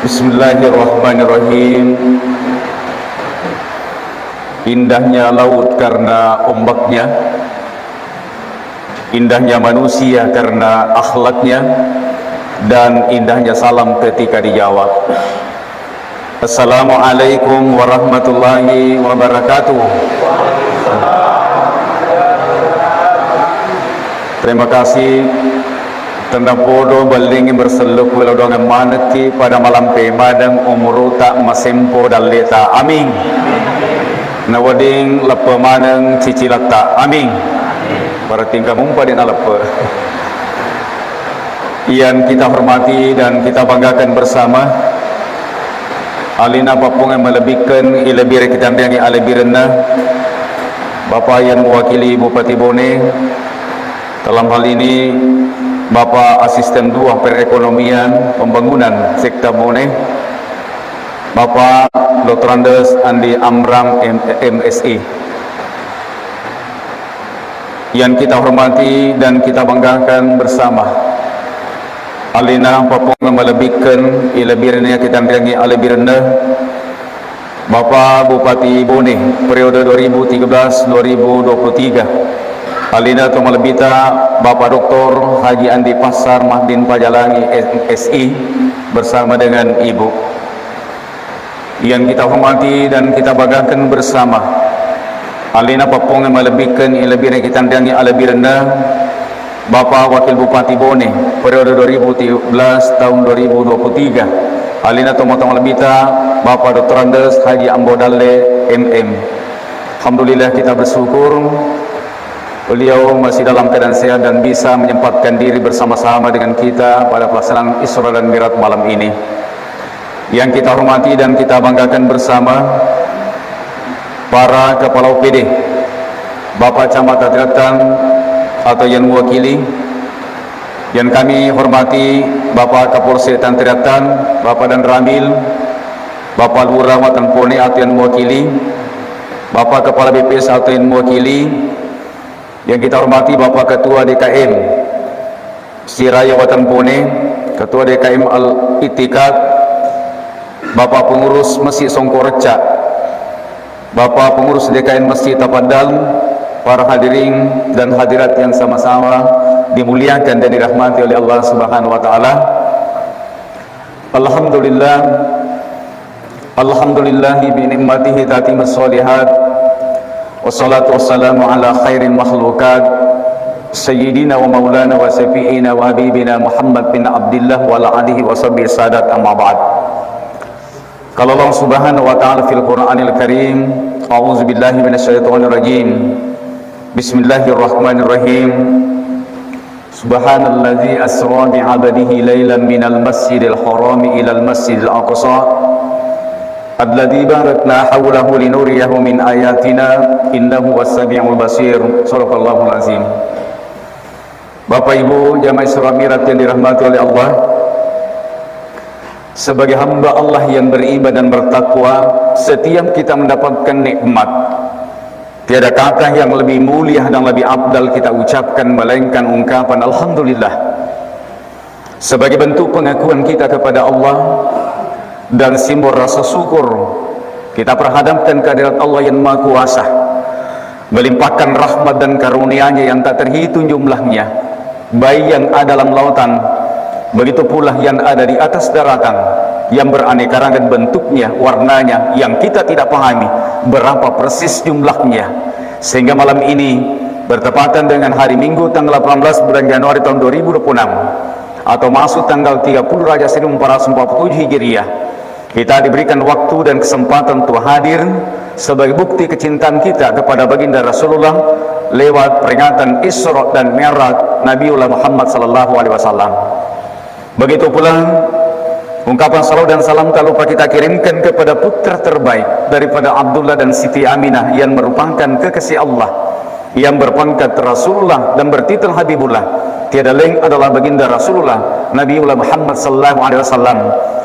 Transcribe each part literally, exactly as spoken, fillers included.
Bismillahirrahmanirrahim. Indahnya laut karena ombaknya, indahnya manusia karena akhlaknya, dan indahnya salam ketika dijawab. Assalamualaikum warahmatullahi wabarakatuh. Terima kasih. Tennapodo bellingngi bersellukku lao doangeng manekki pada malampe madeng umuruta masempo dalleta. Amin. Nawedding leppe maneng cicilatta. Amin. Berarti engka mumpa de' naleppe. Yang kita hormati dan kita banggakan bersama, alena pappuang malebbikkeng, ilebbirengngi tanriangngi alebbirenna, Bapak yang mewakili Bupati Bone, dalam hal ini Bapak Asisten dua Perekonomian Pembangunan Sekta Bone, Bapak Doktor Andes Andi Amran, M- MSI. Yang kita hormati dan kita banggakan bersama, alena pappuang malebbikkeng, ilebbirengngi kita tanriangngi alebbirenna, Bapak Bupati Bone periode dua ribu tiga belas dua ribu dua puluh tiga. Alena to malebbita Bapak Doktor Haji Andi Passar Mahdin Pajalangi, MSI, bersama dengan Ibu. Yang kita hormati dan kita banggakan bersama, alena pappuang malebbikkeng, ilebbirengngi kita tanriangngi alebbirenna, Bapak Wakil Bupati Bone periode dua ribu tiga belas tahun dua ribu dua puluh tiga. Alena to malebbita Bapak Doktor Andes Haji Ambo Dalle, MM. Alhamdulillah, kita bersyukur beliau masih dalam keadaan sehat dan bisa menyempatkan diri bersama-sama dengan kita pada pelaksanaan Isra dan Mi'raj malam ini. Yang kita hormati dan kita banggakan bersama, para Kepala O P D, Bapak Camat Tanriattan atau yang mewakili, yang kami hormati Bapak Kapolsek Tanriattan, Bapak Danramil, Bapak Lurah Watang Pone atau yang mewakili, Bapak Kepala B P S atau yang mewakili, yang kita hormati Bapak Ketua D K M Siraya Watang Pone, Ketua D K M Al-Itikad, Bapak Pengurus Masjid Songkorecca, Bapak Pengurus D K M Masjid Tapaddal, para hadirin dan hadirat yang sama-sama dimuliakan dan dirahmati oleh Allah Subhanahu wa Ta'ala. Alhamdulillah. Alhamdulillahi bi ni'matihi tatimmus shalihat. Wassalatu wassalamu ala khairil makhlukat, Sayyidina wa maulana wa syafi'ina wa habibina Muhammad bin Abdillah wa ala alihi wa sahbihi sadat, amma ba'd. Qala Allah Subhanahu wa Ta'ala fil Qur'anil Karim, a'udzu billahi minasyaitonir rajim. Bismillahirrahmanirrahim. Subhanalladzi asra bi 'abdihi lailan minal masjidil harami ilal masjidil aqsa alladzi barakna haulahu linuriyahu min ayatina innahu huwas samiul basir. Sadaqallahul azim. Bapak Ibu jamaah Isra Mi'raj yang dirahmati oleh Allah, sebagai hamba Allah yang beriman dan bertakwa, setiap kita mendapatkan nikmat, tiada kata yang lebih mulia dan lebih afdal kita ucapkan melainkan ungkapan alhamdulillah. Sebagai bentuk pengakuan kita kepada Allah dan simbol rasa syukur kita perhadapkan kehadirat Allah yang Maha Kuasa, melimpahkan rahmat dan karunia-Nya yang tak terhitung jumlahnya, baik yang ada dalam lautan, begitu pula yang ada di atas daratan, yang beraneka ragam bentuknya, warnanya, yang kita tidak pahami berapa persis jumlahnya. Sehingga malam ini bertepatan dengan hari Minggu tanggal delapan belas bulan Januari tahun dua ribu dua puluh enam, atau masuk tanggal tiga puluh Rajab seribu empat ratus empat puluh tujuh Hijriah, kita diberikan waktu dan kesempatan untuk hadir sebagai bukti kecintaan kita kepada Baginda Rasulullah lewat peringatan Isra dan Mi'raj Nabiullah Muhammad sallallahu alaihi wasallam. Begitu pula ungkapan salawat dan salam tak lupa kita kirimkan kepada putra terbaik daripada Abdullah dan Siti Aminah yang merupakan kekasih Allah, yang berpangkat Rasulullah dan bertitel Habibullah. Tiada lain adalah Baginda Rasulullah, Nabiullah Muhammad sallallahu alaihi wasallam.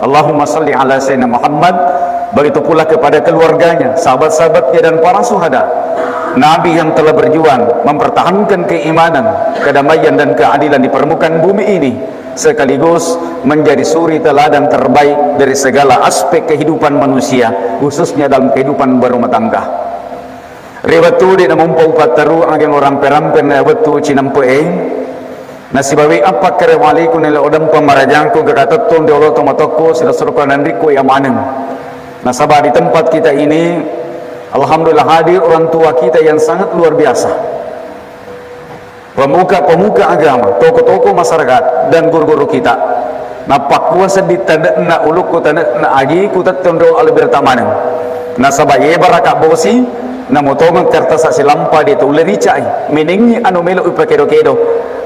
Allahumma salli ala Sayyidina Muhammad. Begitu pula kepada keluarganya, sahabat-sahabatnya, dan para syuhada Nabi yang telah berjuang mempertahankan keimanan, kedamaian, dan keadilan di permukaan bumi ini. sekaligus menjadi suri teladan terbaik dari segala aspek kehidupan manusia, khususnya dalam kehidupan berumah tangga. Ri wettu de' namumpa upatteru agang orang perampen wettu cinempe e, nasibawi apa kere waliku nele odempa marajangku gagatettong di olo tomatokku sila suruka nanrikku iya maneng. Nasaba di tempat kita ini, alhamdulillah hadir orang tua kita yang sangat luar biasa. Pemuka-pemuka agama, tokoh-tokoh masyarakat, dan guru-guru kita. Nappakkua sedding tane'na ulukku, tane'na agiku, tettonro alebirta maneng. Nasaba ye baraka bosi, namotongeng kertas silampa de' tulle ricai. Menengi anu melo ipakedo-kedo,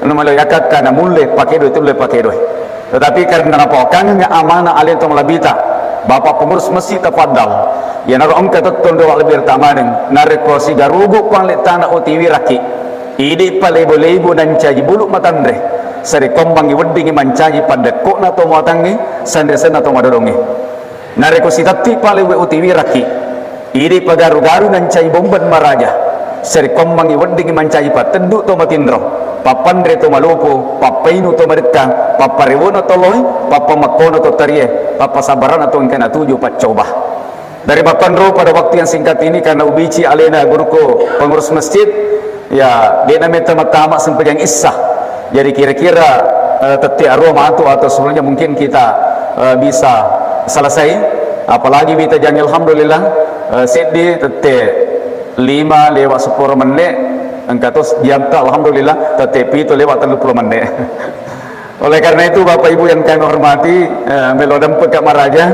anu melo yakakka namulle pakedo tulle pakedo. Tetapi karena napawakangengngi amanah alena to malebita, Bapak Pengurus Masjid tafaddal, iyanaro engka tettong dua lebih tamaneng, narekko sigarugu pale tana otiwi raki, idi palebo-lebo nancaji bulu matanre, sarekkoammengngi weddingngi mancaji paddekkona to muatangnge, sanre-sanna to madodongnge. Narekko sitetti pale we otiwi raki, idi pagaru-garu nancai bomben maraja. Sarekkoammengngi weddingngi mancaji patteddu to matinro, pappanre to malopo, pappainu to madekka, papparewona to loi, pappamekkono to tarie, pappasabbaranna to engka natuju paccoba. Dari makkonro pada waktu yang singkat ini, karena ubici alena guruku pengurus masjid, ya, de' nametta mattama sempajang issa. Jadi kira-kira, eh, tette arua matu atau sebelumnya mungkin kita, eh, bisa selesai. Apalagi wita janji, alhamdulillah, eh, seddi tette lima lewat seppulo menit, engka to jamta, alhamdulillah, tette pitu lewat tellu puluh menit. Oleh karena itu, Bapak Ibu yang kami hormati, eh, melo dempeka maraja,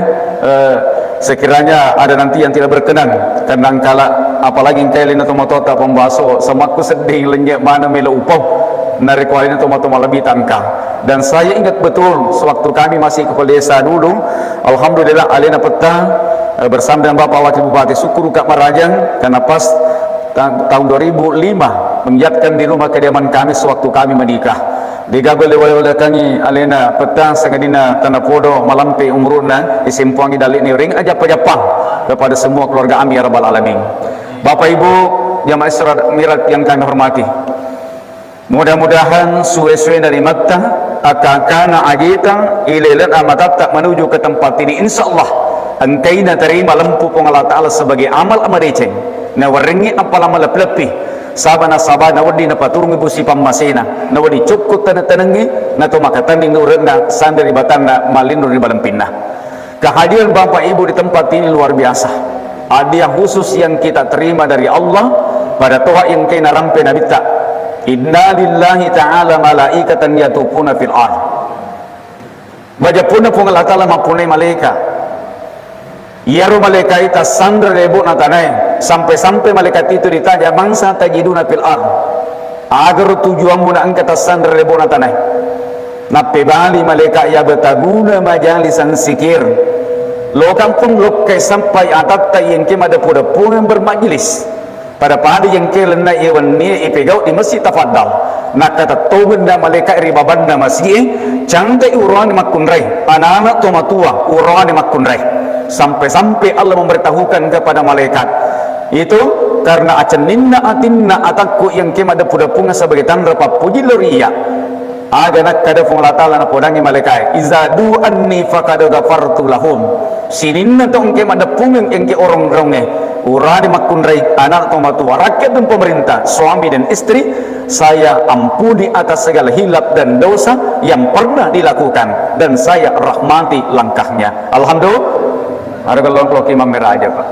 eh, sekiranya ada nanti yang tidak berkenan, karena engkala, apalagi engka lena tomatota pembaso, semakku sedih, lenye mana melo upau, narekko alena tomatoma lebih tangka. Dan saya ingat betul, sewaktu kami masih kepala desa dulu, alhamdulillah, alena peta, eh, bersama dengan Bapak Wakil Bupati, syukur ka maraja, karena pas ta-, tahun dua ribu lima, mengiatkan di rumah kediaman kami sewaktu kami menikah. Degaga lewa-lewa dakangi alena peta sangadinna tanapodo malampe umuruna, isempuangi dalle'na ring ajappa-jappang kepada semua keluarga amin ya rabbal alamin. Bapak Ibu, jamaah Isra Mi'raj yang kami hormati. Mudah-mudahan suwe-suwe narimatta, akakana ajeta, ilelena matatta menuju ke tempat ini, insya Allah engkai naterima lempu Puang Allah Ta'ala sebagai amal amadeceng. Nawerengngi apala maleppe-leppe, saba nasaba nawedding napaturungi busi pammasena, nawedding cukku taneng-tanengnge, nato makatenning urenna, sanre ri batanna, malinru ri balempinna. Kehadiran Bapak Ibu di tempat ini luar biasa. Hadiah khusus yang kita terima dari Allah pada toha yang kena rampe Nabitta. Inna lillahi ta'ala malaikatan yatufuna fil ard. Majeppunna Puang Allah Ta'ala mappunai malaika. Iyaro malaikai tassanre lebo'na tanae, sampai-sampai malaikat itu ditanya, "Mangsa tajiduna fil ard?" Agaro tujuammu na engka tassanre lebo'na tanae? Nappebali malaikat, "Yabtaguna majalisan zikir." Lokang pun lokkai sampai atatta yengke madeppu-deppungeng bermajlis. Pada-pada yengke lenna iye wennie ipegau di masjid tafaddal. Nakkatettongenna malaika ri babanna masjid e, cangkai urane makkunrai, anak-anak to matua urane makkunrai. Sampai-sampai Allah memberitahukan kepada malaikat itu, karena acenninna atinna atakku yengke madeppu-deppungeng sebagai tanra pappuji lao ri iyya. Aga nakkeda Puang Allah Ta'ala napodangngi malaikae, "Iza du anni faqad ghafartu lahum." Sininna to engke madeppungeng, engke orong-ronge, urane makkunrai, anak to matua, rakyat dan pemerintah, suami dan istri, saya ampuni atas segala hilaf dan dosa yang pernah dilakukan, dan saya rahmati langkahnya. Alhamdulillah. Ada kalau keloki mamera aja, Pak.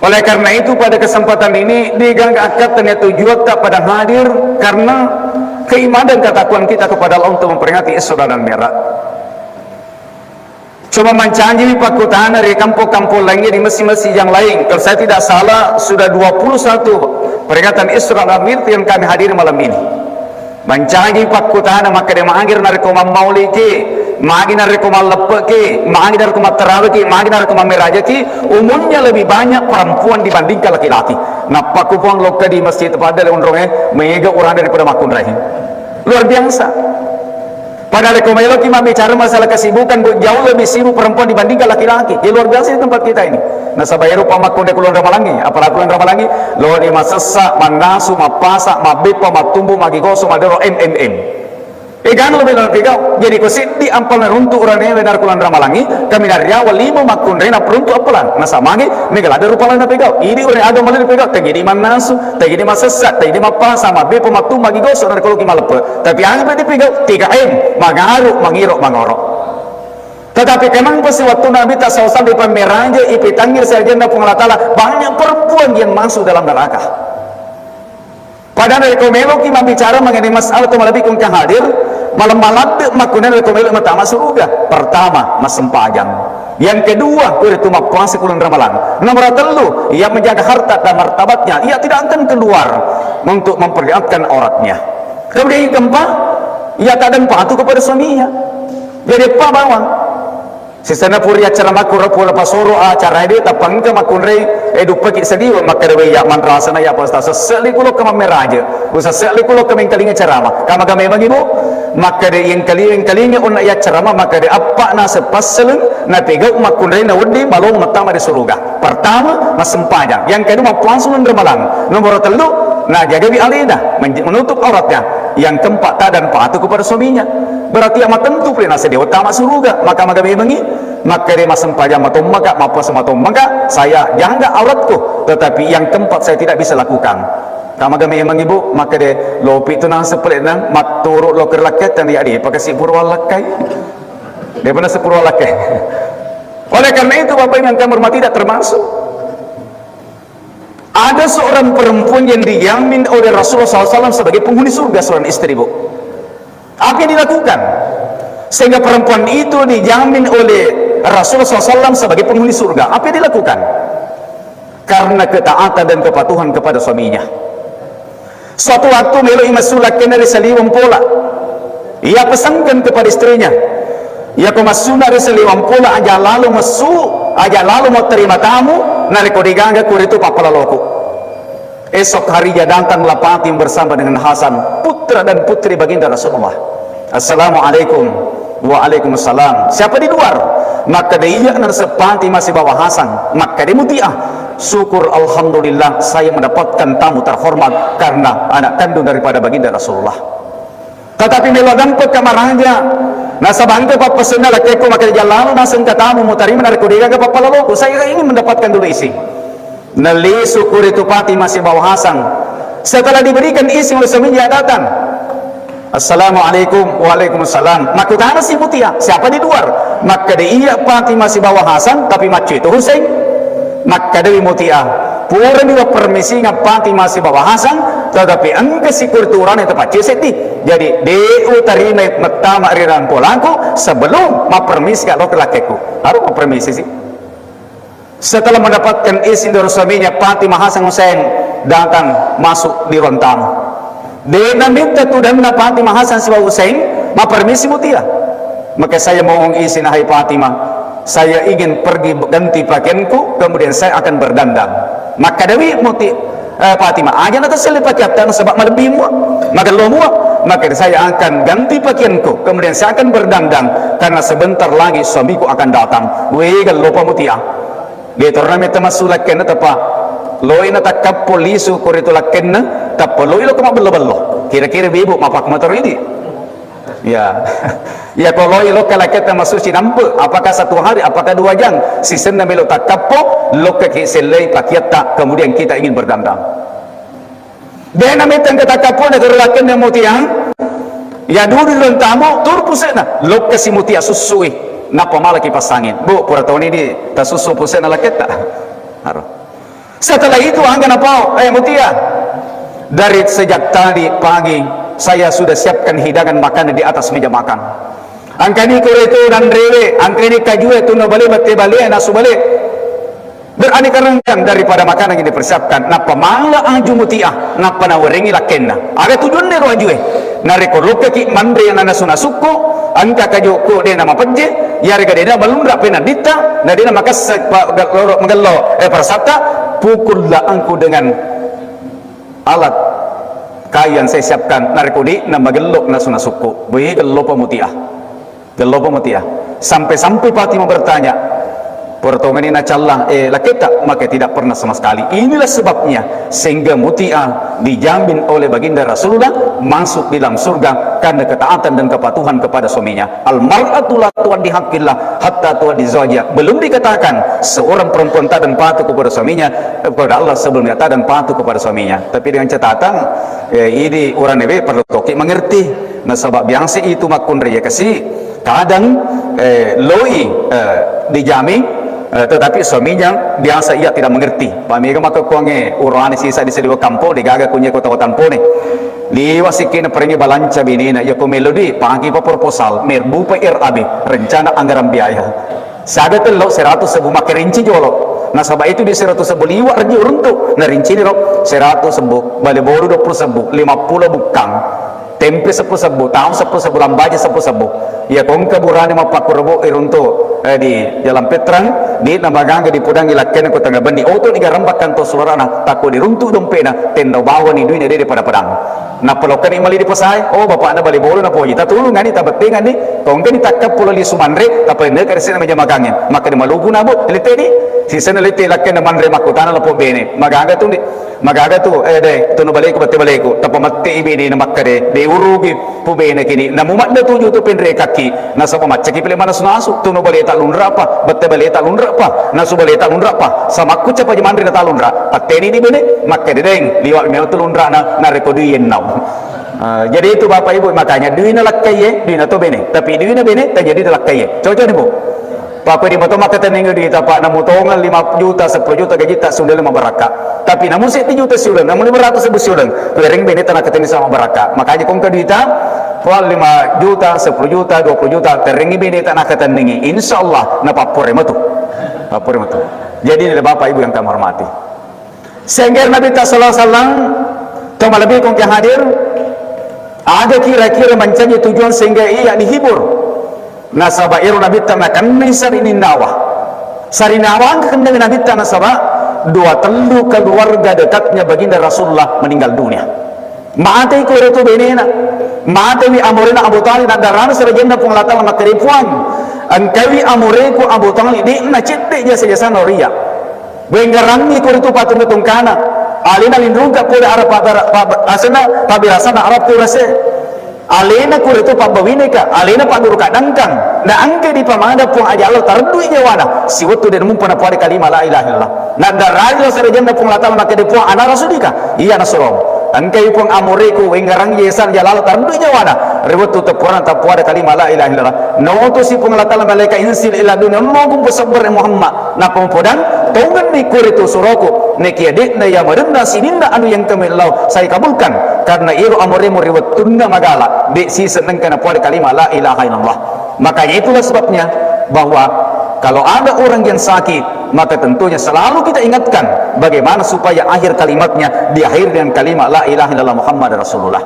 Oleh karena itu, pada kesempatan ini, degaga akkatta na tujuatta pada hadir karena keimanan dan ketakwaan kita kepada Allah untuk memperingati Isra dan Mi'raj. Cuma mancaji pakkutana ri kampung-kampung lainnya di masjid-masjid yang lain. Kalau saya tidak salah, sudah dua puluh satu peringatan Isra dan Mi'raj yang kami hadiri malam ini. Mancaji pakkutana makkeda, magi narekko mammauliki, magi narekko malleppe'ki, magi narekko mattarawiki, magi narekko mammerajaki, umumnya lebih banyak perempuan dibandingkan laki-laki. Nappa ku Puang lokka di masjid pada onronge, mega urane daripada makkunrai. Luar biasa. Padahal ko maeloki mabbicara masalah kesibukan, Bu, jauh lebih sibuk perempuan dibandingkan laki-laki. Ya, luar biasa di tempat kita ini. Nasaba ero pa makkunrai kulon Ramalangi, apalagi kulon Ramalangi, loni masessa, mannasu, mappasa, mabbeppa, mattumbu, magigoso, madero, M M M. Egana lo bela napegau. Jadi ko seddi ampalna runtu uranewe narekko lanra malangi, kaminang riawa lima makkunrai naperuntu appalang. Nasaba magi mega ladde rupa lain napegau. Idi urane aga malli napegau, tegidi mannasu, tegidi masessa, tegidi mappasa, mabbepa mattu, magi gosok narekko loki maleppe. Tapi aga pe dipegau, tiga M, mangaru, mangiro, mangoro. Tetapi kenapa sih waktu Nabi tak sallallahu alaihi wasallam dipammeraje, ipitangngir sajenna Puang Allah Taala, banyak perempuan yang masuk dalam neraka. Padahal narekko meloki mabbicara mengenai masalah tu malebbi engka hadir, malam maladde makkunai narekko melo matama suruga. Pertama, massempajang. Yang kedua, kuritu mappuasa uleng Ramalang. Nomor tellu, ia menjaga harta dan martabatnya. Ia tidak akan keluar untuk memperlihatkan auratnya. Kemudian yang keempat, ia tak dan patuh kepada suaminya. Jadi apa bawang? Sisenna pura acara makkuro pura pasoro acara de tappa engka makkunrai, eh, duppaki sediwe makkeda, "Wei, ya manrasana ya pasta sesse'li kulo ke mammeraje, usesse'li kulo ke mengkalinga ceramah." Kamaga memang ibu? Makkeda yang kalinga, yang kalinga unna ya ceramah makkeda appa naseng passeleng napegau makkunrai na wedding malong mattama di suruga. Pertama, massempajang. Yang kedua, mappuasa uleng Ramalang. Nomor tellu, najagawi alena, men-, menutup auratnya. Yang keempat, tak dan patuh kepada suaminya. Berarti yang matentu pole naseng dewa tama suruga. Maka maga memangi, makkeda massempajang matommaka, mappuasa matommaka, saya jaga auratku. Tetapi yang keempat saya tidak bisa lakukan. Kamaga memang ibu, makkeda lopi tu naseng pole nang matturu lo kerlakketta, ya, dia pakai si purwallakkai. Dia pernah sepurwallakkai. Oleh karena itu, Bapak Ibu yang kami hormati, tidak termasuk. Ada seorang perempuan yang dijamin oleh Rasulullah sallallahu alaihi wasallam sebagai penghuni surga, seorang istri, Bu. Apa yang dilakukan? Sehingga perempuan itu dijamin oleh Rasulullah sallallahu alaihi wasallam sebagai penghuni surga. Apa yang dilakukan? Karena ketaatan dan kepatuhan kepada suaminya. Suatu waktu melo i massu lakkenna ri saliweng pola. Ia pesankan kepada istrinya, "Iyako massuna ri saliweng pola, aja lalo messu, aja lalo mau terima tamu, narekko degaga kuritu pappalaloku." Esok harinya datanglah Fatimah bersama dengan Hasan, putra dan putri baginda Rasulullah. "Assalamualaikum." "Waalaikumsalam. Siapa di luar?" Makkeda, "Iya na naseng Fatimah sibawa Hasan." Makkeda Mutiah, "Syukur, alhamdulillah, saya mendapatkan tamu terhormat karena anak kandung daripada baginda Rasulullah." Tetapi melo dampekka maraja, nasaba engka pappasenna lakkekku, makkeda, "Jallalo naseng ka tamu mutarima narekko degaga pappalaloku. Saya ingin mendapatkan dulu izin." Nalisu kuritu Fatimah sibawa Hasan. Setelah diberikan izin oleh suaminya datang. "Assalamualaikum." "Waalaikumsalam." Makkutana si Mutiah, "Siapa di luar?" Makkeda, "Iya Fatimah sibawa Hasan, tapi maccu itu Husain." Makkedawi Mutiah, "Purani wappermisinga Fatimah sibawa Hasan, tetapi engka si kuritu urane tapaccu seddi. Jadi, de utarimai mettama ri dalam polaku sebelum mappermisinga lao ke lakkekku." Harus mappermisi sih. Setelah mendapatkan izin dari suaminya, Fatimah, Hasan, Husain datang masuk di ruang tamu. De namitta tudanna Fatimah, Hasan, sibawa Husain, "Mappermisi Mutiah." "Maka saya mohon izin, hai Fatimah, saya ingin pergi ganti pakaianku, kemudian saya akan berdandan." Makkedawi Muti-, eh, Fatimah, "Aja na taselle pakeatta nasaba malebbi mua, magello mua." Maka saya akan ganti pakaianku, kemudian saya akan berdandan karena sebentar lagi suamiku akan datang. Weh, gellopa Mutiah. De torona metta massu lakkenna, teppa loi na takkappo lisu ko ritu lakkenna, tappa loi lokka mabbello-bello. Kira-kira bebo mapakmatoro idi. Ya. Ya, ko loi lokka lakketta massu sinampe, apakah satu hari, apakah dua jam, sisenna melo takkappo, lokka ki sellei pakiatta, kemudian kita ingin berdandan. De na metta engka takkappo na kero lakkenna Mutiah. Ya duduk di ruang tamu, turu puse'na, lokka si Mutiah sussui, nappa malaki passangin. Bu, pura toni di tasussu puse'na lakketta. Aro. Setelah itu, angga napau, eh, Mutiah, dari sejak tadi pagi saya sudah siapkan hidangan makanan di atas meja makan. Angkani kore tu nanrewe, angkani kajue tu nabale bate bale, nasu bale. Beraneka ragam daripada makanan yang dipersiapkan. Nappa mala aju Mutiah, nappa nawerengi lakkenna. Aga tujuanna ro ajue? Narekko lokkaki manre yang nasu-nasukku, engka kajukku de na mapejje, yarega de na malunra penanditta, na de na makessa pa-, ga-, loro magello, eh, parasatta, pukullah engku dengan alat kayu yang saya siapkan, narekko de na magello nasu-nasukku. Boi gellopa Mutiah. Gellopa Mutiah. Sampai-sampai Fatimah bertanya, Pura tongani nacalla, eh, lakketta, maka tidak pernah sama sekali. Inilah sebabnya sehingga Mutia dijamin oleh Baginda Rasulullah masuk di dalam surga karena ketaatan dan kepatuhan kepada suaminya. Al mar'atu la tuaddi haqqillah hatta tuaddi zawjiha. Belum dikatakan seorang perempuan taat dan patuh kepada suaminya, eh, kepada Allah sebelum dia taat dan patuh kepada suaminya. Tapi dengan catatan, eh, ini orang newe perlu toki mengerti. Nasaba biasa itu makkunrai kasi, kadang, eh, loi, eh, dijami, eh, tetapi suaminya biasa ia tidak mengerti. Pamega maka kuange urane sisa di saliwa kampo, degaga kunye kota-kota tampone. Liwa sikkina perengi balanca benena, iya ko melo di, pagi pa proposal, merbu pa R A B, rencana anggaran biaya. Siaga tello, seratus sebbu, makkerinci jolo. Nasaba itu di seratus sebbu liwa reji uruntu, narincini ro, seratus sebbu, bale boru dua puluh sebbu, lima puluh bukkang. Tempe seppulo sebbu, taung seppulo sebbu, lambaje seppulo sebbu. Iya ko engka burane mappakkuro bo iruntu, eh, di Jalan Petrang, di namagaga dipudangi lakkena ko tengnga benni. Oto ni garembakkan to suarana, takko diruntu dompena, tendau bawani duine dede pada-padang. Nappa lokkani mali di pasae, oh, bapakna bali bolu napoji, tatulungani, tabettengani, ko engkani takkappulo lisu manre, tapalenneka resena meja makange. Makkeda malupu na, Bu, leteni, sisena lete lakkena manre makkutana lepo bene. Magaga tu, di. Magaga tu, eh, de, tunu baleku, bette baleku, tappa mette i bene na makkade, de urugi, pu bene kini, namu madda tuju tu penre kaki, nasaba maccaki pile manasu-nasu, tunu baleta lunra pa, bette baleta lunra pa, nasu baleta lunra pa, samakku capa manre na talunra, patteni ni bene, makkade deng, liwa meo tu lunra na, nareko dui ennau. Ah, jadi itu Bapak Ibu, makanya duina lakkaiye, duina to bene, tapi duina bene, tak jadi lakkaiye. Cocok ni, Bu? Pakko di moto makkatenningi duita, Pak, namu tongeng lima juta, seppulo juta gajitta, siuleng mabarakka. Tapi namu seddi juta siuleng, namu lima ratus ribu siuleng, kuereng bene tana katenni sama barakka. Makanya kongka duita, Pak, lima juta, seppulo juta, dua puluh juta, terengi bene tana katenningi. Insya Allah, napappore matu. Pappore matu. Jadi, Bapak Ibu yang kami hormati. Sehingga Nabitta sallallahu alaihi wasallam, to malebbi kongke hadir, aga kira-kira mancaji tujuan sehingga ia dihibur. Nasaba ero Nabitta nakennai sarininnawa. Sarininnawa engka kennai Nabitta nasaba dua tellu keluarga dekatnya Baginda Rasulullah meninggal dunia. Matei ko tu benena. Matewi amorena Abu Thalib, naddarana sarajanna Puang Allah Ta'ala makkeda, Puang, engkawi amoreku Abu Thalib, de'na cedde jasa-jasana ria. Wenggarangngi ko ritu patung-tungkana. Alena linrungka pole ara pabara-, pab-, asenna pabirasana Arab Kurase. Alena ko ritu pabbawineka, alena pagguru kaddangkang. Na engka dipamada Puang Aja Allah tareddui nyawana. Siwettu de mumpa napoada kalima la ilaha illallah. Naddarai lo sarajanna Puang Allah Ta'ala makkeda, Puang, ana rasulika? Iya nasuro. Engkai Puang amoreku, wenggarang yesan jalala tareddui nyawana. Ri wettu teppuana tapoada kalima la ilaha illallah. Nautusi Puang Allah Ta'ala malaika insil ila dunia, onno kumpu sabbere Muhammad. Nappa mupodang, tongenni kuritu suroku, nekia de'na iya marenna sininna anu yang kemellau, saya kabulkan, karena iro amoremu ri wettunna magala, de siseng nengka napoada kalima la ilaha illallah. Makanya itulah sebabnya bahwa kalau ada orang yang sakit, maka tentunya selalu kita ingatkan bagaimana supaya akhir kalimatnya diakhiri dengan kalimat la ilaha illallah Muhammad Rasulullah.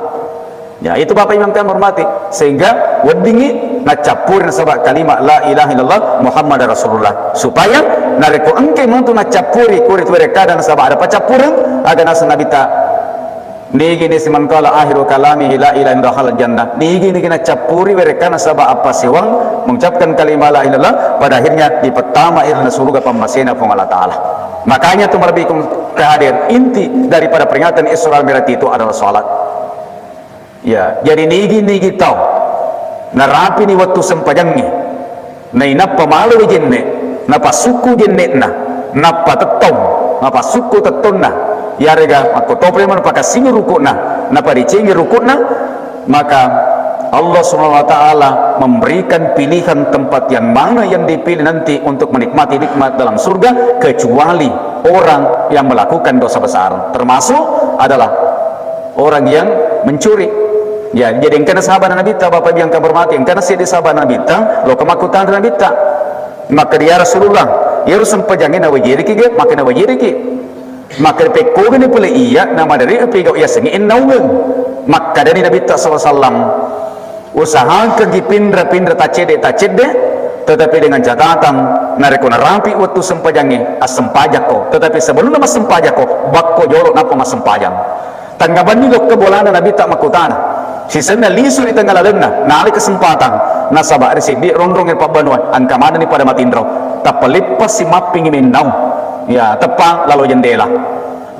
Ya, itu Bapak Ibu yang kami hormati. Sehingga weddingi naccappuri nasaba kalimat la ilaha illallah Muhammad Rasulullah. Supaya narekko engke montu naccappuri kuri tu werekkada nasaba ada paccappureng, aga naseng Nabitta, nigi ni simangkala akhiru kalamihi la ilaha illallah dakhalal jannah. Nigi nigi naccappuri werekkana nasaba appasewang mengucapkan kalimat la ilaha illallah, pada akhirnya dipettama irna suruga pammasena Puang Allah Ta'ala. Makanya tu marabikum kehadir inti daripada peringatan Isra Mi'raj itu adalah salat. Ya, jadi nigi-nigi tau narapini wettu sempajangnge, nainappa malowi jenne, napassukku jenne'na, nappa tettong, napassukku tettonna, yarega makkotopre man pakassingi ruku'na, napadecengi ruku'na, maka Allah Subhanahu wa Ta'ala memberikan pilihan tempat yang mana yang dipilih nanti untuk menikmati nikmat dalam surga, kecuali orang yang melakukan dosa besar, termasuk adalah orang yang mencuri. Ya, jadi engkana sahabat Nabitta, Bapak Ibu yang kami hormati, engkana seddi sahabat Nabitta, loka makkutana Nabitta. Makkeda, "Ya Rasulullah, iyaro sempajangnge nawajiriki ge?" Makkeda, "Nawajiriki." Makkeda, "Pekkogani pole iya namadari pegau yasengnge ennaungeng?" Makkedani Nabitta sallallahu alaihi wasallam, "Usahakangngi pinra-pinra taccedde-taccedde, tetapi dengan catatan narekko narapi wettu sempajangnge, assempajakko. Tetapi sebelumna massempajakko, bakko jolo nappa massempajang." Tengnga benni lokka bolana Nabitta makkutana, Sisenna lisu ri tengnga lalenna, nalai kesempatan, nasaba ri seddi ronrong ri pabbanuan, engka manenni pada matinro. Tappa leppassi mappingi mennau. Ya, teppa lalo jendela.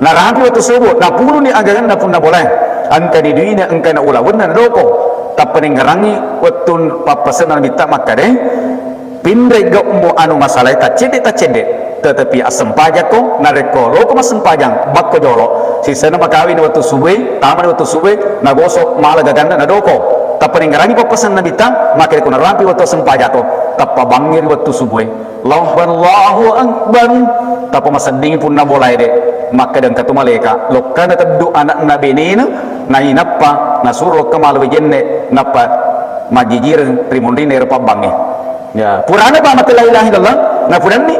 Narapi wettu subuh, napuluni agangenna punna bolae. Engkani duina, engkana ulawenna nadoko. Tappa nengngerangi wettu pappasenna Nabitta makkeda, pinreng gau'mu anu masalae taccedde-taccedde, tetapi assempajakko, narekko loko massempajang, bakko jolo. Sisenna makawini wettu subue, tamani wettu subue, nagoso mala gaganna nadoko. Tappa nengngerangi pappasenna Nabitta, makkeda ko narapi wettu assempajakko, tappa bangngiri wettu subue. Allahu Akbar, Allahu Akbar. Tappa maseddingi punna bolae de. Makkeda engka tu malaika, lokkana teddu anakna benena, nainappa nasuro lokka mala wejenne, nappa majjijireng ri munrinna ero pabbangnge. Ya, purana pa mate la ilaha illallah, napudanni,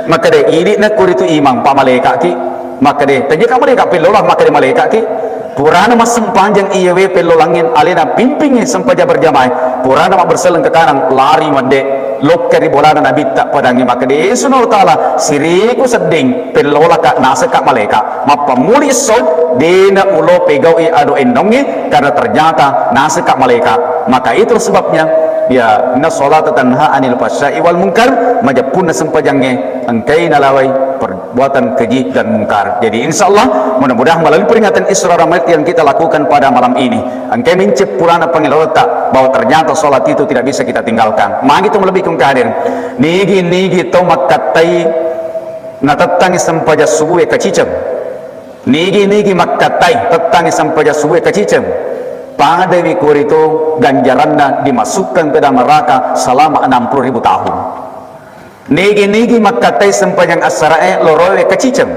makkeda idi'na kuritu imang, pa malaikaki, makkeda, tenjeka malaika pellola, makkeda malaikaki, purana massempajang iyawe pellolangngin alena pimpingngi sempajang berjamaah, purana mabberselleng ke kanang, lari madde, lokka ri bolana Nabitta padangngi, makkeda, "Eh, Subhanahu wa Ta'ala, siriku sedding, pellolaka, naseka malaika." Mappammuli esso, dena ulo pegau'i ado endongnge, karena ternyata naseka malaika. Maka itu sebabnya, ya, inna salata tanha anil fahsya'i wal munkar, majeppunna sempajangnge, engkai nalawai perbuatan keji dan mungkar. Jadi, insya Allah, mudah-mudahan melalui peringatan Isra dan Mi'raj yang kita lakukan pada malam ini, engkai mencep purana pangelolota bahwa ternyata salat itu tidak bisa kita tinggalkan. Magi tu lebih kung kadir. Nigi-nigi tau makkattai natettangi sempajang subuh e kaciceng. Nigi-nigi makkattai tettangi sempajang subuh e kaciceng, padawi koritu ganjaranna dimasukkan ke dalam neraka selama enam puluh ribu tahun. Nigi-nigi makkattai sempajang assarae loroe kaciceng.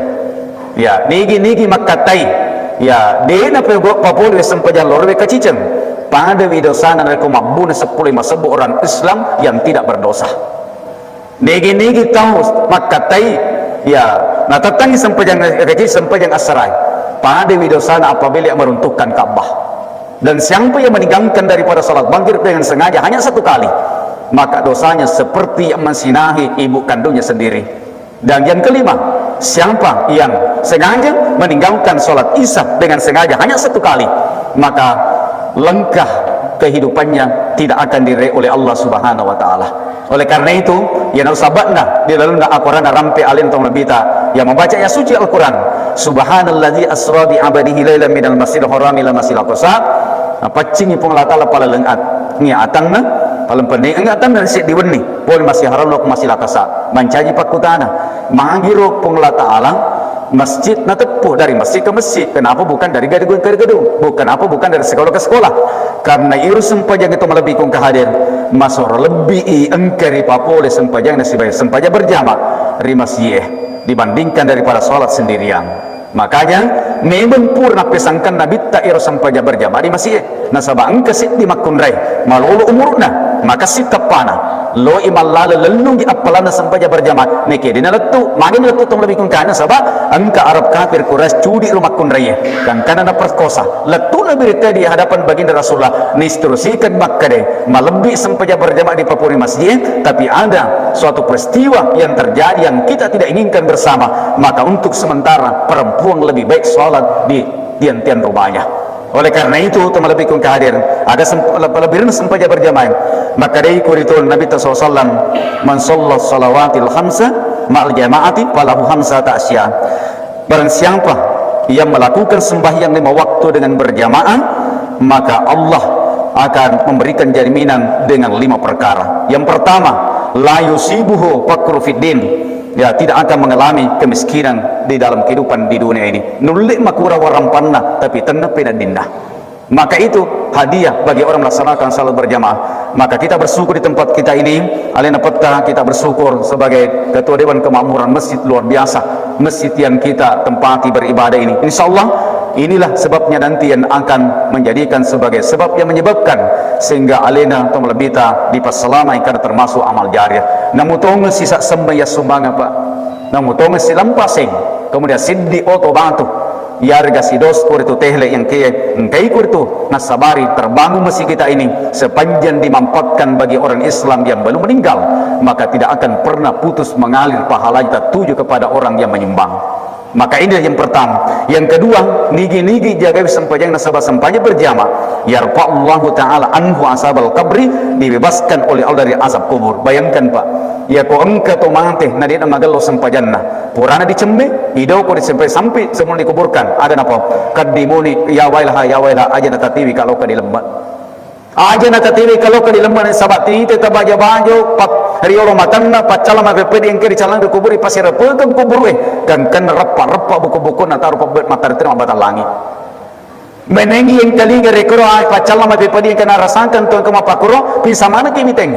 Ya, nigi-nigi makkattai, ya, dena pego-, papolue sempajang loroe kaciceng, padawi dosana narekko mabbuna seppulo lima sebbu orang Islam yang tidak berdosa. Nigi-nigi tau makkattai, ya, natettangi sempajang, eh, sempajang assarai, padawi dosana apabila ia meruntuhkan Ka'bah. Dan siapa yang meninggalkan daripada salat maghrib dengan sengaja hanya satu kali, maka dosanya seperti yang menzinahi ibu kandungnya sendiri. Dan yang kelima, siapa yang sengaja meninggalkan salat isya dengan sengaja hanya satu kali, maka lengkah kehidupannya tidak akan diraih oleh Allah Subhanahu wa Ta'ala. Oleh karena itu, yang harus sahabatna di dalam Al-Quran rampe alin tong lebita yang membaca ayat suci Al-Quran, "Subhanalladzi asra bi abadihi lailan minal masjidil harami ila masjidil aqsa." Paccingi Puang Allah Ta'ala palaleng at-, ni atanna, palempenni atanna seddi wenni, pole masih haram lo masih lakasa. Mancaji pakkutana, magiro Puang Allah Ta'ala masjid nateppu dari masjid ke masjid. Kenapa bukan dari gedung ke gedung? Bu-, kenapa bukan dari sekolah ke sekolah? Karena iru sempajang itu melebihi kung kahadir, masoro lebbi i engka ripapole sempajang nasibaya sempajang berjamaah ri masjid dibandingkan daripada sholat sendirian. Makanya, memeng pura napesangkan Nabitta ero sempajang berjamaah di masjid. Nasaba engka seddi makkunrai, malolo umuru'na, makessing teppana. Loi mallaleng lellungi appalanna sempajang berjamaah. Neke dena lettu, magi lettu tong lebih kungkana, nasaba engka Arab kafir Quraisy cudi ro makkunrai. Gangkana naperkosa. Lettu lebih di hadapan baginda Rasulullah, nistrusikan makkede, malebbi sempajang berjamaah di papuri masjid, tapi ada suatu peristiwa yang terjadi yang kita tidak inginkan bersama, maka untuk sementara perempuan lebih baik sholat di tiang-tiang rumahnya. Oleh karena itu, teman lebih kung hadir, ada semp-, lebih sempajang berjamaah. Maka dari kuritu Nabi sallallahu alaihi wasallam, "Man shalla shalawatil khamsa ma'al jama'ati falahu khamsa ta'sya." Barang siapa yang melakukan sembahyang lima waktu dengan berjamaah, maka Allah akan memberikan jaminan dengan lima perkara. Yang pertama, la yusibuhu faqru fid din. Ya, tidak akan mengalami kemiskinan di dalam kehidupan di dunia ini. Nulle makura warampanna, tapi tenna penaddinna. Maka itu hadiah bagi orang melaksanakan salat berjamaah. Maka kita bersyukur di tempat kita ini, alena petta kita bersyukur sebagai Ketua Dewan Kemakmuran Masjid luar biasa, masjid yang kita tempati beribadah ini. Insya Allah, inilah sebabnya nanti yang akan menjadikan sebagai sebab yang menyebabkan sehingga alena atau melebita dipassalamai karena termasuk amal jariah. Namu tongeng sisa semba ya sumbang apa? Namu tongeng silampa seng, kemudian siddi oto batu. Yarega sidos kuritu tehle yang ke, engkai kuritu nasabari terbangun masjid kita ini sepanjang dimanfaatkan bagi orang Islam yang belum meninggal, maka tidak akan pernah putus mengalir pahalanya tertuju kepada orang yang menyumbang. Maka ini yang pertama. Yang kedua, nigi-nigi jagai sempajang nasaba sempajang berjamaah, yarfa'ullahu ta'ala anhu azabal qabri, dibebaskan oleh Allah dari azab kubur. Bayangkan, Pak, ya ko engka to mate na de'na magello sempajanna, purana dicemme, idoko disempai sampi sebelum dikuburkan, aga napa? Qaddimuni, ya wailaha, ya wailaha, aja natatiwi kalau ka dilemma. Aja natatiwi kalau ka dilemma, saba tite tabaja-bajo, pat-, riolo matanna, paccala mapepedi engka dicalana ri kubur, ipasirepekeng kubur e, gangkanna reppa-reppa buku-bukunna, taro pebbe matartena mabbatang langi. Menengi engkalinga rekoro, ah, paccalla mapepedi engka narasangkan tu engka mappakuro, pisa maneng ki miteng.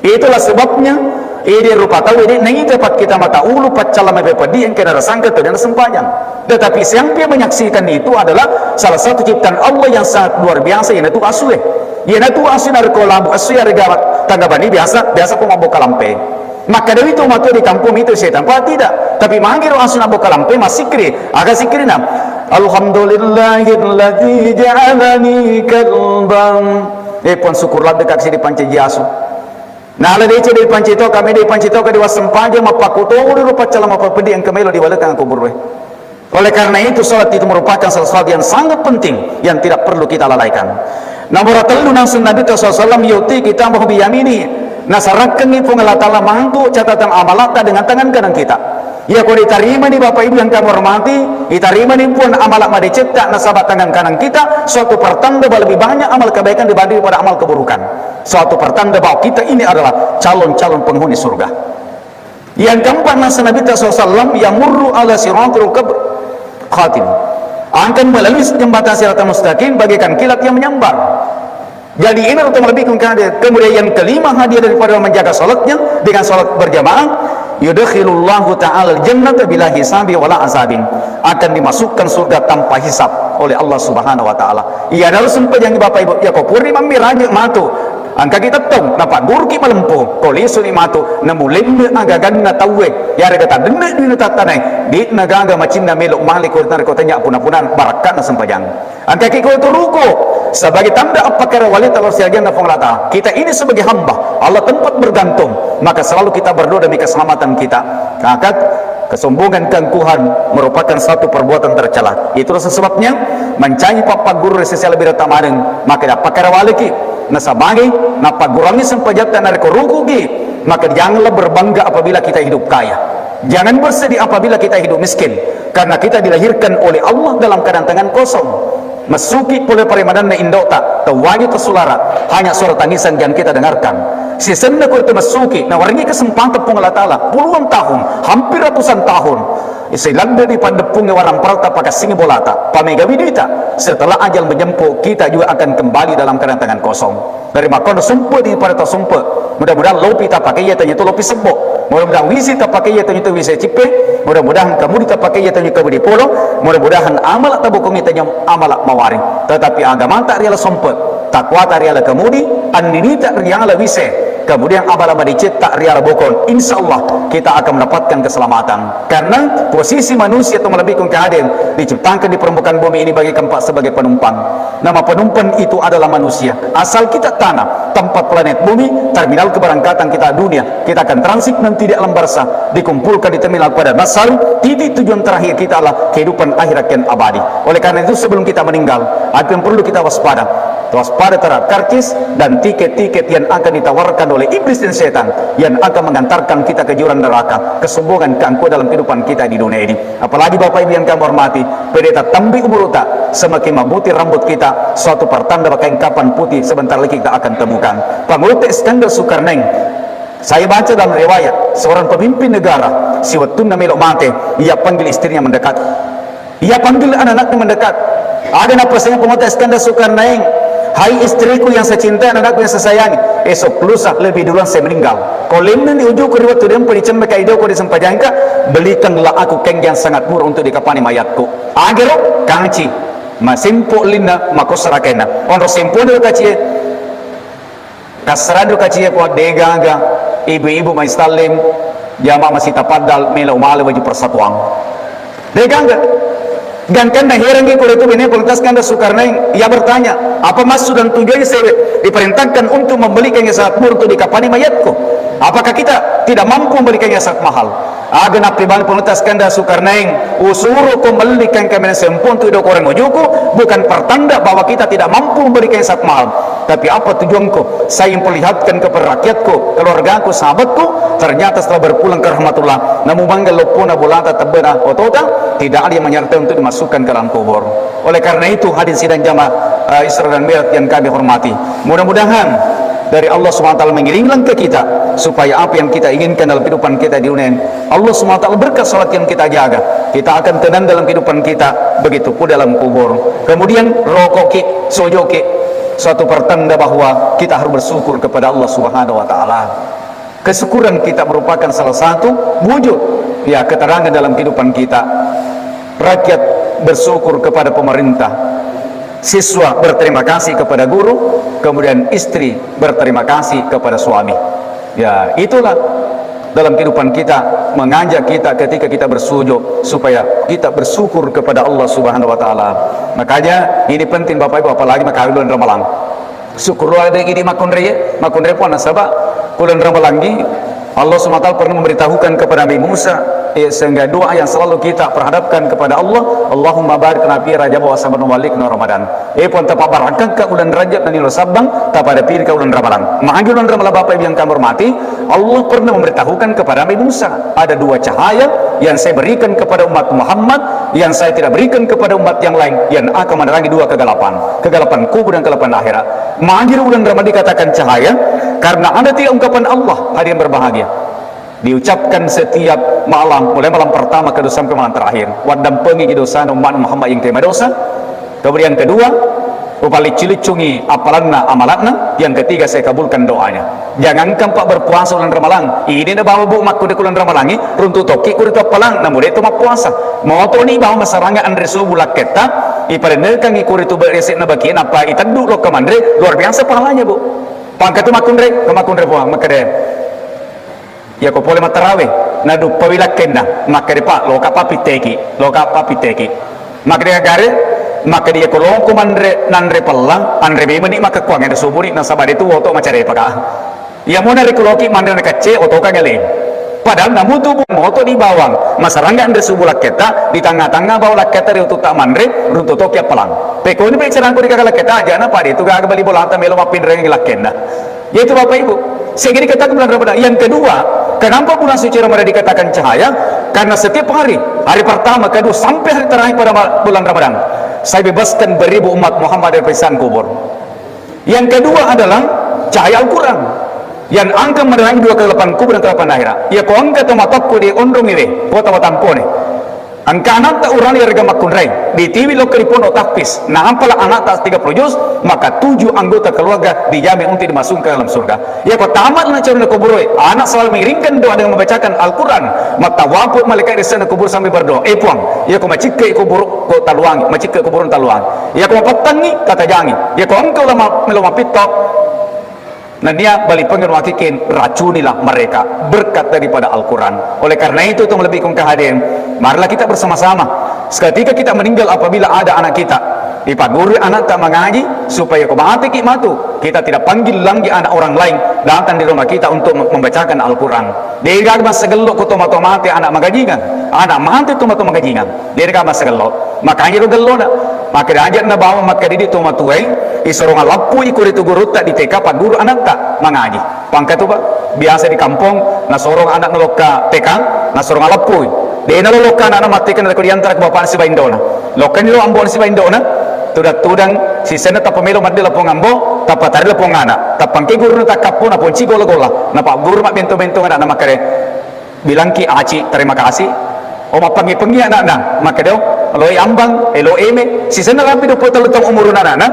Itulah sebabnya, ede rupa tau ede naita pakkita mata ulu paccalla mapepedi engka narasangkan tu dena sempajang. Tetapi siapa yang menyaksikan itu adalah salah satu ciptaan Allah yang sangat luar biasa, iyanatu asue. Iyanatu asu narekko labu asu yarega tangga bani biasa, biasa ko mabboka lampe. Makkedai tu matu di kampung itu setan, Pak, tidak. Tapi magi ro asu nabboka lampe massikkiri. Aga sikkirina? Alhamdulillahilladzi ja'alani kalban. Eh, Puang, syukur ladde kasi dipancaji asu. Nala deceng dipanci to, kami dipanci to, kadi wassempaja, mappakuto, ulu paccala mapapedi engka melo diwalekang kubur we. Oleh karena itu, salat itu merupakan salah satu yang sangat penting yang tidak perlu kita lalaikan. Nomor tellu, nangseng Nabi sallallahu alaihi wasallam, yu'ti kitabahu biyamini, nasarakkengi Puang Allah Ta'ala mangku catatan amalata dengan tangan kanan kita. Iya ko ditarimani Bapak Ibu yang kami hormati, ditarimani Puang amala madecetta nasaba tangan kanan kita, suatu pertanda bahwa lebih banyak amal kebaikan dibanding pada amal keburukan. Suatu pertanda bahwa kita ini adalah calon-calon penghuni surga. Yang keempat, nasseng Nabitta sallallahu alaihi wasallam, yamurru ala siratil kab-, khatim. Akan melalui jembatan Siratal Mustaqim bagaikan kilat yang menyambar. Jadi ini untuk lebih kengkade. Kemudian yang kelima, hadiah daripada menjaga salatnya dengan salat berjamaah, yudkhilullahu ta'ala jannata bila hisabi wala azabin. Akan dimasukkan surga tanpa hisab oleh Allah Subhanahu wa Ta'ala. Iya, harus sempajangi Bapak Ibu. Ya, ko purri mammi raja matu. Engkaki tettong, napagguruki malempu, ko lisuni matu, namulenne agaganna tauwe, yarega tadenne duina tattanai, de'na gaga macinna melo male ko narekko tanya puna-punan, barakka'na sempajang. Engkaki ko turuku, sebagai tanda appakkara wali talo siagianna Puang Allah Ta'ala. Kita ini sebagai hamba, Allah tempat bergantung, maka selalu kita berdoa demi keselamatan kita. Maka kesombongan, keangkuhan merupakan satu perbuatan tercela. Itulah sebabnya mancaji pappagguru sesala bira tamaneng, maka dappakkara waleki. Nasabagi, nappaggurangngi sempajatta narekko rukuki, maka janganlah berbangga apabila kita hidup kaya. Jangan bersedih apabila kita hidup miskin, karena kita dilahirkan oleh Allah dalam keadaan tangan kosong. Messuki pole paremanenna indota, tawwaji tasulara, hanya suara tangisan yang kita dengarkan. Sisenna ko itu messuki, nawarengi kesempatan Puang Allah Ta'ala, puluhan tahun, hampir ratusan tahun. Siladde di paddeppungnge warang parata pakassingi bolata, pamegawi duita. Setelah ajal menjemput, kita juga akan kembali dalam keadaan tangan kosong. Dari makkono sumpe di pada tasumpe. Mudah-mudahan lopi tapake iya tanya tu lopi sebbo. Mudah-mudahan wisi tapake iya tanya tu wisi cippe. Mudah-mudahan kemudi tapake iya tanya kemudi polo. Mudah-mudahan amala tabokongi tanya amala mawari. Tetapi agama tak riala sumpe, takwa tak riala kemudi, anninita riala wise. Kemudian amala madecetta riala bokon. Insya Allah kita akan mendapatkan keselamatan. Karena posisi manusia itu lebih kung kehadiran diciptakan di permukaan bumi ini bagaikan Pak sebagai penumpang. Nama penumpang itu adalah manusia. Asal kita tanah, tempat planet bumi, terminal keberangkatan kita dunia, kita akan transit nanti di alam barzah, dikumpulkan di terminal pada mahsyar, titik tujuan terakhir kita adalah kehidupan akhirat yang abadi. Oleh karena itu, sebelum kita meninggal, apa yang perlu kita waspada? Waspada terhadap karcis dan tiket-tiket yang akan ditawarkan oleh iblis dan setan yang akan mengantarkan kita ke jurang neraka, kesombongan, keangkuhan dalam kehidupan kita di dunia ini. Apalagi Bapak Ibu yang kami hormati, pede tattambi umurta, semakin mabuti rambut kita, suatu pertanda bahkan kapan putih sebentar lagi kita akan temukan. Pangulutta Iskandar Zulkarnain, saya baca dalam riwayat, seorang pemimpin negara, siwettunna melo mate, ia panggil istrinya mendekat. Ia panggil anak-anaknya mendekat. Ada napesannya Pangulutta Iskandar Zulkarnain, "Hai istriku yang saya cintai, anak-anakku yang saya sayangi, esok lusa lebih duluan saya meninggal. Kau lenneni ujuku ri wettu dempa dicemme ka idoko disempajangka, belikanlah aku kain yang sangat murah untuk dikapani mayatku." Agero kaci, masempo linna, makosara kainna. Onro sempona kacie. Kassarado kacie ko degaga ibu-ibu maistallim, jama masita paddal melo male waju persatuan. Degaga. Gangkanna herangi ko itu bene Panglima Iskandar Zulkarnain, ia bertanya, "Apa maksud dan tujuannya saya diperintahkan untuk membelikan yang sangat murah untuk dikafani mayatku? Apakah kita tidak mampu membelikan yang sangat mahal?" Aga nappibali Panglima Iskandar Zulkarnain, "Usuruh ko mellikan kaminang sempo untuk idokoreng ujuku, bukan pertanda bahwa kita tidak mampu membelikan yang sangat mahal. Tapi apa tujuanku? Saya ingin perlihatkan kepada rakyatku, keluargaku, sahabatku, ternyata setelah berpulang ke rahmatullah, namu mangga loppona bolata tebbena otota, tidak ada yang menyertai untuk dimasukkan ke dalam kubur." Oleh karena itu, hadirin sidang jamaah, eh, Isra dan Mi'raj yang kami hormati, mudah-mudahan dari Allah Subhanahu wa Ta'ala mengiring langkah kita supaya apa yang kita inginkan dalam kehidupan kita di dunia ini, Allah Subhanahu wa Ta'ala berkat salat yang kita jaga, kita akan tenang dalam kehidupan kita, begitu pun dalam kubur. Kemudian rokoki, sojoki, suatu pertanda bahwa kita harus bersyukur kepada Allah Subhanahu wa Ta'ala. Kesyukuran kita merupakan salah satu wujud, ya, keterangan dalam kehidupan kita. Rakyat bersyukur kepada pemerintah, siswa berterima kasih kepada guru, kemudian istri berterima kasih kepada suami. Ya, itulah dalam kehidupan kita, mengajak kita ketika kita bersujud supaya kita bersyukur kepada Allah Subhanahu wa Ta'ala. Makanya ini penting, Bapak Ibu, apalagi makawin bulan Ramalang. Syukurlah ada gini makunreye, makunreye pun nasaba bulan Ramalang ini Allah subhanahu wa taala pernah memberitahukan kepada Nabi Musa, eh, sehingga doa yang selalu kita perhadapkan kepada Allah, "Allahumma barik lana fi Rajab wa Sa'ban wa ballighna Ramadan." Eh, Puang, tapabarakka uleng Rajab nani lo Sabbang, tapada pirika uleng Ramalang. Magi uleng Ramalang, Bapak Ibu yang kami hormati, Allah pernah memberitahukan kepada Nabi Musa, "Ada dua cahaya yang saya berikan kepada umat Muhammad, yang saya tidak berikan kepada umat yang lain, yang akan menerangi dua kegelapan, kegelapan kubur dan kegelapan akhirat." Magi uleng Ramalang dikatakan cahaya, karena ada tiga ungkapan Allah, hadirin berbahagia, diucapkan setiap malam, mulai malam pertama, kedua, sampai malam terakhir. Waddampengi dosana umat Muhammad yang terima dosa. Kemudian kedua, upalicci-liccungi appalanna, amalanna. Yang ketiga, saya kabulkan doanya. Jangankan, Pak, berpuasa uleng Ramalang, ini na bawa, Bu, makkuda uleng Ramalangi, runtu tokki kuritu appalang, namu de to mappuasa. Motoni bawa masaranga anre subuh lakketta, iparennekangi kuritu berese'na baki, nappa iteddu lokka manre, luar biasa pahalanya, Bu. Pangkatu makkunre, ko makkunre Puang, makkeda, "Iya ko pole mattarawe, naduppawi lakkenna, makkeda, Pak, loka papitteki, loka papitteki." Makkeda gare, makkeda, "Iya ko longko manre, nanre pellang, anre memeni makkekkuang, anre subuni, nasaba de tu woto macarepa ka." Iya mona rikuloki manre nakacce, otoka ngale. Padahal namutu moto di bawang, masarangga anre subuh lakketta, di tangnga-tangnga bawang lakketta ri ututta manre, runtu toki appalang. Pekoni pe carangku di kaka lakketta, ajana pade tu gaga bali bolata melo mappinrengi lakkenna. Yaitu Bapak Ibu, sehingga dikatakan bulan Ramadan. Yang kedua, kenapa bulan suci Ramadan dikatakan cahaya? Karena setiap hari, hari pertama, kedua, sampai hari terakhir pada ma-, bulan Ramadan, saya bebaskan beribu umat Muhammad dari penyiksaan kubur. Yang kedua adalah cahaya Al-Quran yang akan menerangi dua kegelapan kubur dan kegelapan akhirat. Iya ko engka to matakku di onrong iwe, kota Watampone. Engka anakta urang yarega makkunrai, ditiwi lokka di pondok tahfiz. Nah, ampala anakta tiga puluh juz, maka tujuh anggota keluarga dijamin untuk dimasukkan ke dalam surga. Iya ko tamat na cerita kuburoi, anak selalu mengiringkan doa dengan membacakan Al-Quran. Maka wafat malaikat di sana kubur sambil berdoa, "Eh Puang, iya ko macikkai kubur ko taluangi, macikkai kubur taluangi. Iya ko mapattangi, tatajangi. Iya ko engka ulama melo mapitto." Nennia bali pengen wakikin, racunilah mereka berkat daripada Al-Quran. Oleh karena itu, tong lebih kong kehadirin, marilah kita bersama-sama. Seketika kita meninggal, apabila ada anak kita, ipaguru anak tak mengaji, supaya ko mati ki matu, kita tidak panggil lagi anak orang lain datang di rumah kita untuk membacakan Al-Quran. Degaga massagello ko tomatoa mate anak magajingang, anak mate tomatoa magajingang. Degaga massagello. Makanya ro gellona. Makkeda aja na bawang makkeda di tomatuai, isorong alappui ko ritu gurutta di T K pagguru anatta mangaji. Pangkatu, Pak, biasa di kampong, nasorong anak nalokka T K, nasorong alappui. Dena lo lokka anak na matteka na ko diantara ke bapak sibawa indona. Lokka ni lo ambo sibawa indona, tudang-tudang, sisenna tappa melo madde lapong ambo, tappa tari lapong anak. Tappangke guru na takkappo, na ponci gola-gola. Na pagguru mabbento-bento anak na makkeda, "Bilangki Aci terima kasih." Oh, mappengi-pengi anakna, makkeda, "Oh, loi ambang, eh, lo eme." Sisenna lampi dua puluh tellu taung umuruna anakna,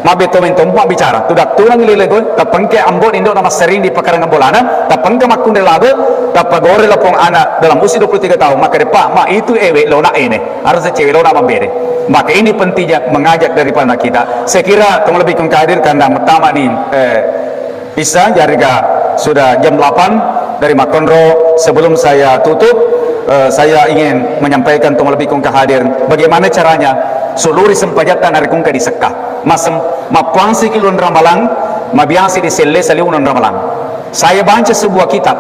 mabbento-bento mabbicara. Tudang-tudang lele goe, tappangke ambo indo na massering di pakarangan bolana, tappangke makkunre labe, tappa gore lapong anak dalam usia dua puluh tiga tahun, makkeda, "Pak, ma itu ewe lo na ene." Harus cewek lo na mambere. Maka ini pentingnya mengajak daripada kita. Saya kira tong lebih kong hadir karena pertama nih, eh, Isa, jariga sudah jam delapan dari Makonro. Sebelum saya tutup, Eh, saya ingin menyampaikan tong lebih kong hadir, bagaimana caranya suluri sempajatta narekungka di sekka. Masem, mappuangsiki uleng Ramalang, mabiasi di selle saliweng uleng Ramalang. Saya baca sebuah kitab,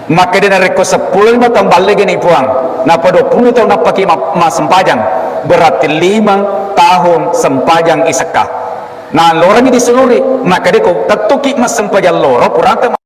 makkeda narekko seppulo lima taung ballegani Puang, napa dua puluh taung nappaki ma-, massempajang, berarti lima tahun sempajang isekka. Nah, lorangi disuluri, makkeda ko tettuki massempajang loro, purata